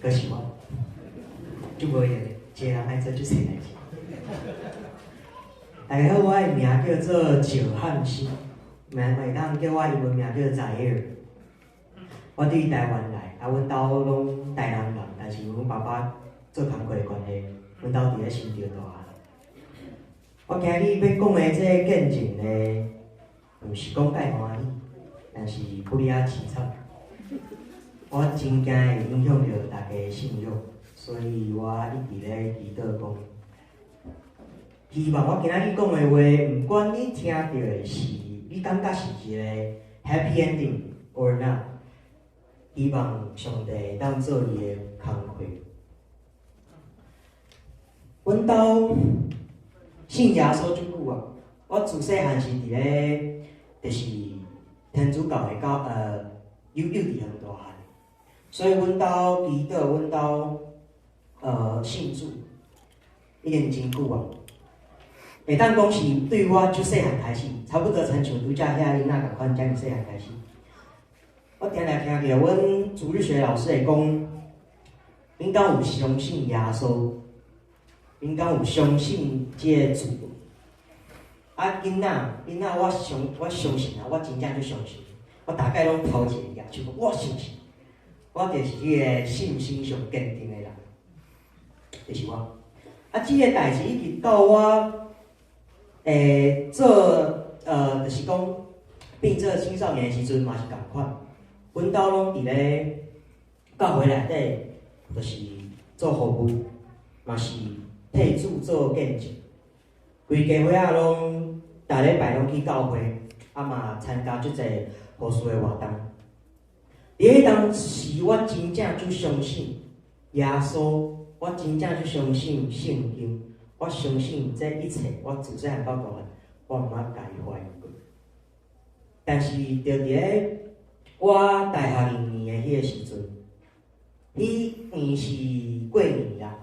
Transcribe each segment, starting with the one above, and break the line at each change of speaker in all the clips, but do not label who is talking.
閣是我，足無閒的，一个人愛做足濟代誌。大家好，我的名叫做趙漢新，嘛會當叫我英文名叫 Zaire。我對台灣來，啊，阮兜攏台南人，但是阮爸爸做工課的關係，阮兜佇咧新竹大漢。我今日欲講的這個見證呢，毋是講介歡喜，但是不離仔凄慘。我真驚會影響著大家的信仰，所以我一直咧祈禱講，希望我今仔日講的話，毋管你聽著的是，你感覺是一個 happy ending or not，希望上帝會當做伊的工課。阮兜信耶穌足久啊，我自細漢是佇咧，就是天主教的教幼稚園大漢。所以阮兜祈禱，阮兜信主已經真久啊。會當講是對我足細漢開始，差不多親像拄才遐囡仔仝款，遮爾細漢開始。我定定聽著阮主日學老師會講，恁敢有相信耶穌？恁敢有相信這个主？啊，囡仔，囡仔，我相信啊，我真正就相信。我逐擺攏頭一个舉手講，我相信。我就是彼个信心上堅定的人，就是我。啊，這个代誌一直到我做就是講變做青少年的時陣嘛是仝款。阮兜攏佇咧教會內底，就是做服務，嘛是替主做見證。規家伙仔攏逐禮拜攏去教會，啊嘛參加足濟服事的活動。佇彼當時，我真正就相信耶穌，我真正就相信聖經，我相信這一切，我自細漢到大漢，我毋捌共伊懷疑過。但是，就佇咧我大學二年的彼個時陣，彼年是過年啦。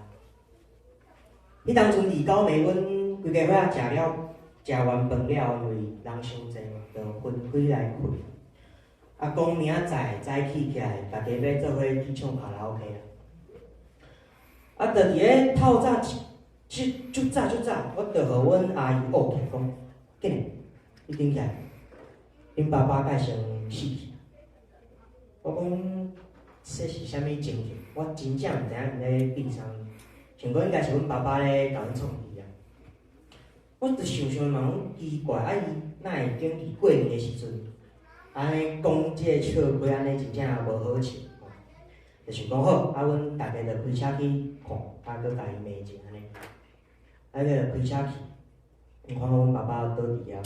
彼當陣29暝，阮規家伙仔食完飯了，因為人傷濟嘛，就分開來睏。啊，講明仔載早起起來，大家欲做伙去唱卡拉 OK 啦。啊，就佇咧透早，足早足早，我就予阮阿姨僫起來講，緊，你頂起來，恁爸爸蓋先死去。我講，這是啥物情形？我真正毋知影𪜶咧變啥物，想講應該是阮爸爸咧共阮創治啊。我就想想嘛，講奇怪，啊伊哪會揀佇過年的時陣，按呢講這个笑話，按呢真正無好笑吼。就想講好，啊，阮逐家就開車去看，啊，閣共伊罵一下按呢。啊，就開車去，看到阮爸爸倒佇遐。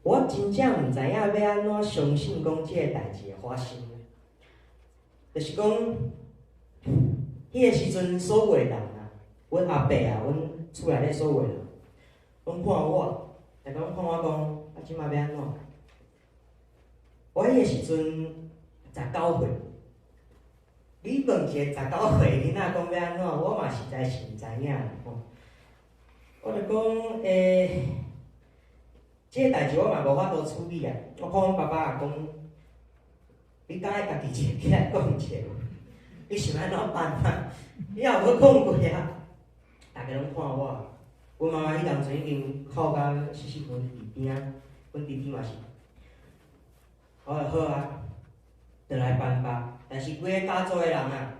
我真正毋知影欲按怎相信講這个代誌會發生。就是講，彼个時陣所有的人啊，阮阿伯啊，阮厝內底所有的人，攏看我，逐家攏看我講，啊，這馬欲按怎？我彼个時陣19歲，你問一个19歲囡仔講欲按怎，我嘛實在是毋知影吼。我就講，這個代誌我嘛無法度處理啊。我看阮爸爸也講，你敢愛家己一個起來講一下無？你想按怎辦啊？你也無講過啊！逐家攏看我，阮媽媽彼當陣已經哭甲死死分佇邊仔，阮弟弟嘛是。我話好啊，就來辦吧。但是規个家族的人啊，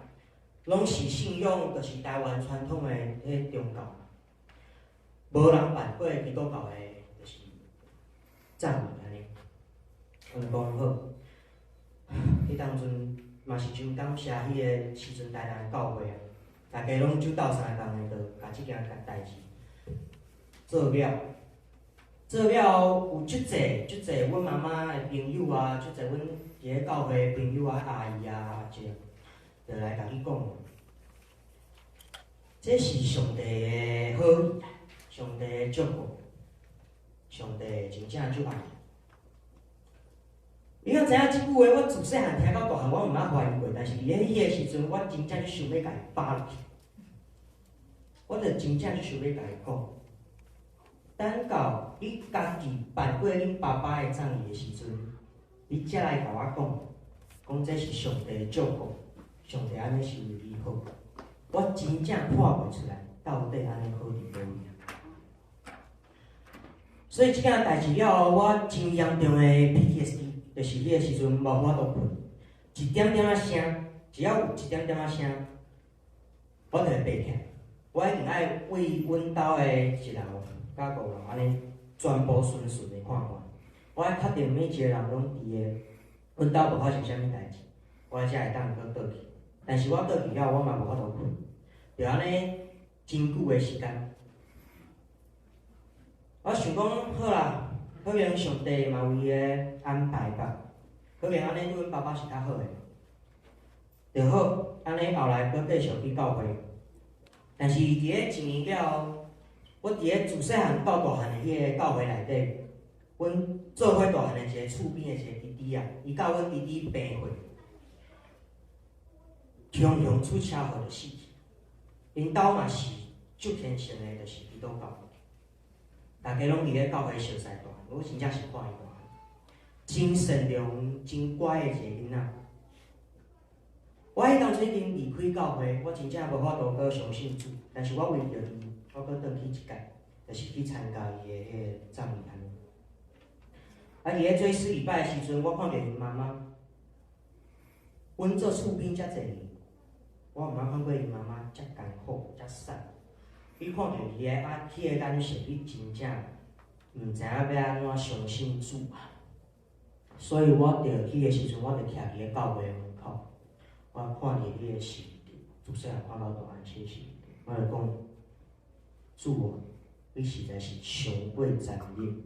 攏是信仰，就是台灣傳統的彼個宗教，無人辦過基督教的，就是葬禮按呢。我就講好，彼當陣嘛是真感謝彼個時陣台南教會啊，大家攏就鬥相共的，就共這件代誌做了。做了有足濟足濟，阮媽媽的朋友啊，足濟阮佇咧教會的朋友啊、阿姨啊、阿姐，就來共伊講，這是上帝的好意，上帝的祝福，上帝真正足愛你。你敢知影這句話？我自細漢聽到大漢，我毋捌懷疑過。但是佇咧彼个時陣，我真正就想欲共伊扒落去，我就真正就想欲共伊講。等到你家己辦過恁爸爸的葬禮的時陣，你才來共我講，講這是上帝的祝福。上帝按呢是為你好，我真正看袂出來到底按呢好佇佗位啊。所以這件代誌了後，我真嚴重的 PTSD，就是彼個時陣無法度睏，一點點仔聲，只要有一點點仔聲，我就會爬起來。我一定愛為阮兜的一樓佮五樓按呢全部順順的看看。我愛確定每一個人攏佇個，阮兜無發生啥物代誌，我才會當閣轉去。但是我轉去了後，我嘛無法度睏，就按呢真久的時間。我想講好啦，可能上帝嘛有伊的安排吧，可能按呢對阮爸爸是較好的，就好。按呢後來閣繼續去教會，但是佇咧一年了後，我佇咧自細漢到大漢的彼個教會內底，阮做伙大漢的一個厝邊的一個弟弟啊，伊佮阮弟弟平歲，常常出車禍就死去。𪜶兜嘛是足虔誠的，就是基督教。大家攏佇咧教會熟似大漢，我真正是看伊大漢，真善良、真乖的一個囡仔。我彼當陣已經離開教會，我真正無法度閣相信主，但是我為著伊，我閣轉去一擺，就是去參加伊的彼個葬禮按呢。啊，佇咧追思禮拜的時陣，我看著𪜶媽媽，阮做厝邊遮濟年，我毋捌看過𪜶媽媽遮艱苦、遮慘。你看著伊的啊，彼個眼神，你真正毋知影欲按怎相信主啊。所以我著彼個時陣，我就徛佇咧教會門口，我看著彼個十字架，自細漢看到大漢這十字架，我就講：主啊，你實在是傷過殘忍。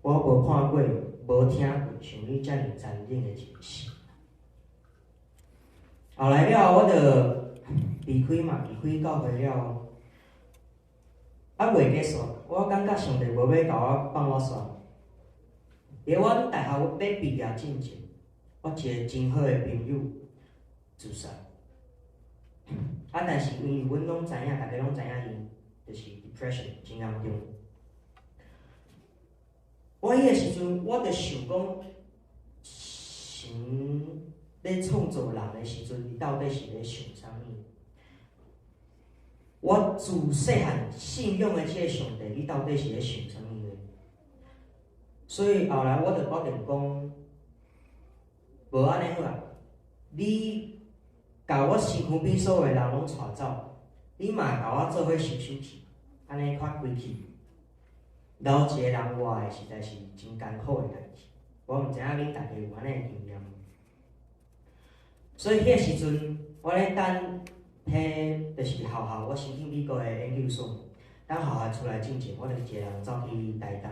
我無看過、無聽過像你遮爾殘忍的一個神。後來了後，我就離開嘛，離開教會了，猶未結束，我感覺上帝無欲共我放我煞。佇阮大學欲畢業進前，我一個真好的朋友自殺。啊，但是因為阮攏知影，大家攏知影伊就是 depression 真嚴重。我彼個時陣，我就想講，神咧創造人的時陣，伊到底是咧想啥物？我自細漢信仰的這個上帝，伊到底是咧想啥物呢？所以後來我就決定講，無按呢好啊！你共我身軀邊所有的人攏帶走，你嘛共我做伙收手去，按呢較規氣。留一個人活的，實在是真艱苦的代誌。我毋知影恁大家有按呢的經驗無？所以彼個時陣，我咧等彼就是學校，我申請美國的研究所，等學校出來進前，我就一個人走去台東。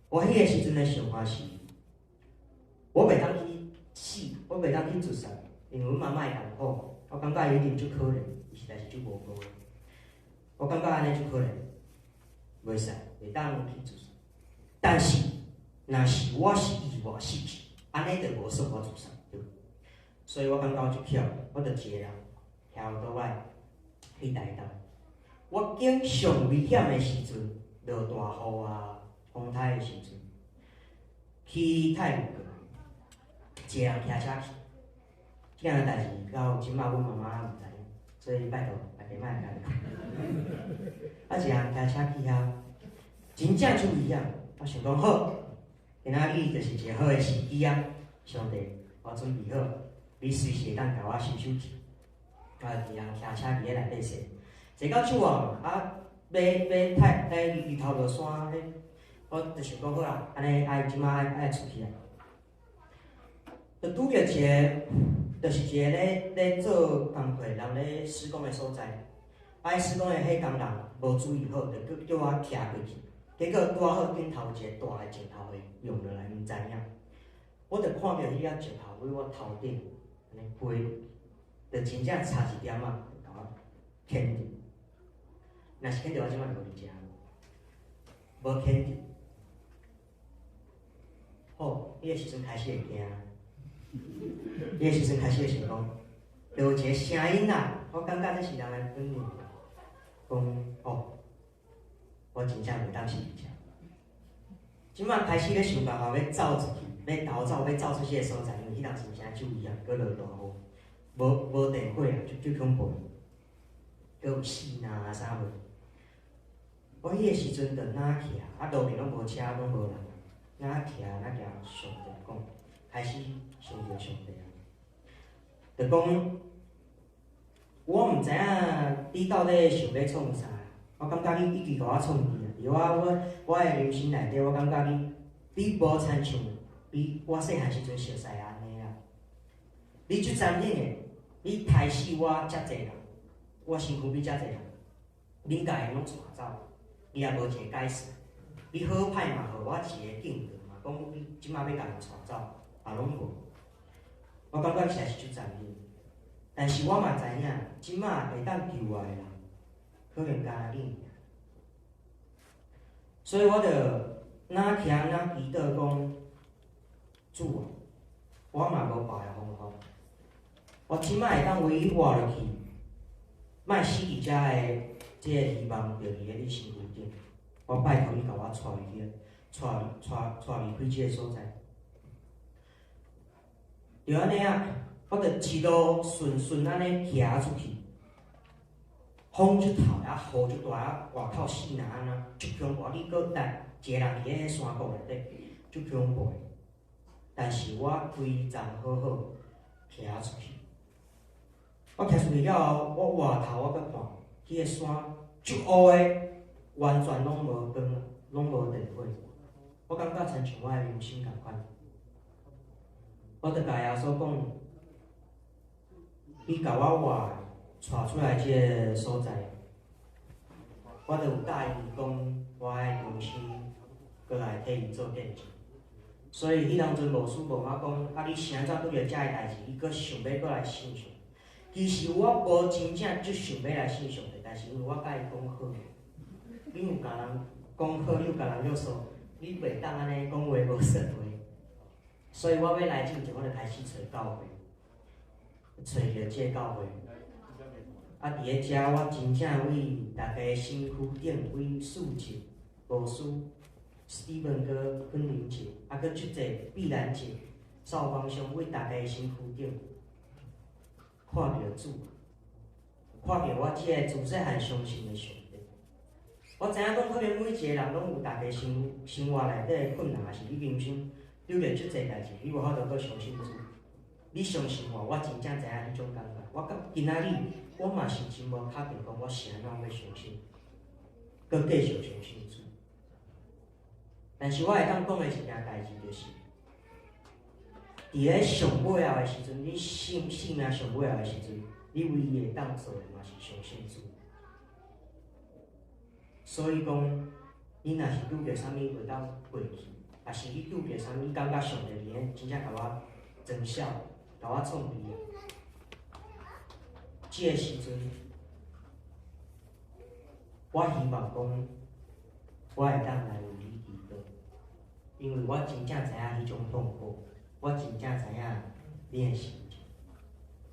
我彼個時陣的想法是，我袂當去死，我袂當去自殺，因為阮媽媽會艱苦，我感覺伊一定足可憐，伊實在是足無辜的。我感覺按呢足可憐，袂使，袂當去自殺。但是，若是我是意外死去，按呢就無算我自殺，對無？所以我感覺我足巧，我就一個人騎歐多擺去台東。我經上危險的時陣，落大雨啊、風颱的時陣，去太魯閣，一個人騎車去。這件代誌到這馬阮媽媽毋知影，所以拜託大家莫共伊講。啊，一個人騎車去遐，真正足危險。我想講好，今仔日就是一個好的時機啊！上帝，我準備好，你隨時會當共我收手去。我就一個人騎車佇咧內底踅，坐到手啊，啊，欲欲太咧日頭落山，彼我就想講好啦，按呢愛這馬愛愛出去啊。就拄著一個，就是一個咧咧做工課人咧施工的所在，啊，施工的彼工人無注意好，就閣叫我騎過去，結果拄仔好頂頭有一個大的石頭會湧落來，毋知影，我就看著彼仔石頭佇我頭頂按呢飛，就真正差一點仔，就共我牽著。若是牽著我這馬就無佇遮，無牽著。好，彼個時陣開始會驚，彼個時陣開始會想講，就有一個聲音啦，我感覺這是人來本人講哦，我真正袂當死佇遮。這馬開始咧想辦法欲走出去，欲逃走，欲走出去的所在，因為彼當時真正足危險，閣落大雨，無電火啊，足足恐怖，閣有死林啊啥物。我彼個時陣就若徛，啊路面攏無車，攏無人，若徛若共上帝講，開始想著上帝啊，就講我毋知影你到底想欲創啥，我感覺你已經予我創治啊！佇我的人生內底，我感覺你無親像比我細漢時陣熟似按呢啦。你足殘忍的，你刣死我遮濟人，我身軀邊遮濟人，恁共𪜶攏帶走，你也無一個解釋。你好歹嘛，予我一個警告嘛，講你這馬欲共𪜶帶走，也攏無。我感覺實在是足殘忍，但是我嘛知影，這馬會當救我的人，可能干焦你爾。所以我就若徛若祈禱講，主啊，我嘛無別的方法，我這馬會當唯一活落去，莫死佇遮的這个希望，就佇咧你身軀頂。我拜託你共我帶入去，帶離開這个所在。就按呢啊，我就一路順順按呢騎出去，風足透啊，雨足大啊，外口死林按呢，足恐怖。你閣來一个人佇咧山谷內底，足恐怖的。但是我規叢好好騎出去，我騎出去了後，我回頭我閣看，彼個山足烏的，完全攏無光，攏無電火。我感覺親像我的人生仝款。我就共耶穌講，你共我活帶出來這个所在，我就有答應伊講，我愛重新閣來替伊做見證。所以彼當陣牧師問我講，啊，你是按怎拄著遮个代誌，你閣想欲閣來信上帝？其實我無真正足想欲來信上帝，但是因為我共伊講好，你有共人講好，你有共人約束，你袂當按呢講話無算話。所以我欲來進前，我就開始揣教會，揣著這個教會。啊，佇咧遮我真正為大家身軀頂，為四姐、牧師、史蒂文哥、昆玲姐，啊，閣足濟碧蘭姐、邵芳兄，為大家身軀頂看著主，看著我這个自細漢相信的上帝。我知影講，可能每一个人攏有大家生活內底的困難，抑是你人生拄著足濟代誌，你無法度閣相信主。你相信我，我真正知影彼種感覺。我到今仔日，我嘛是真無確定講我是按怎欲相信，閣繼續相信主。但是我會當講的一件代誌就是，佇咧上尾後的時陣，你性命上尾後的時陣，你唯一會當做的嘛是相信主。所以講，你若是拄著啥物袂當過去，抑是你拄著啥物感覺上帝佇咧真正共我裝痟，共我創治啊，這个時陣，我希望講，我會當來為你祈禱，因為我真正知影彼種痛苦，我真正知影你的心情，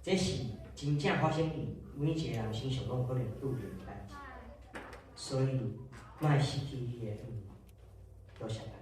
這是真正發生佇每一個人身上攏有可能拄著的代誌，所以莫失去你的願望。多謝大家。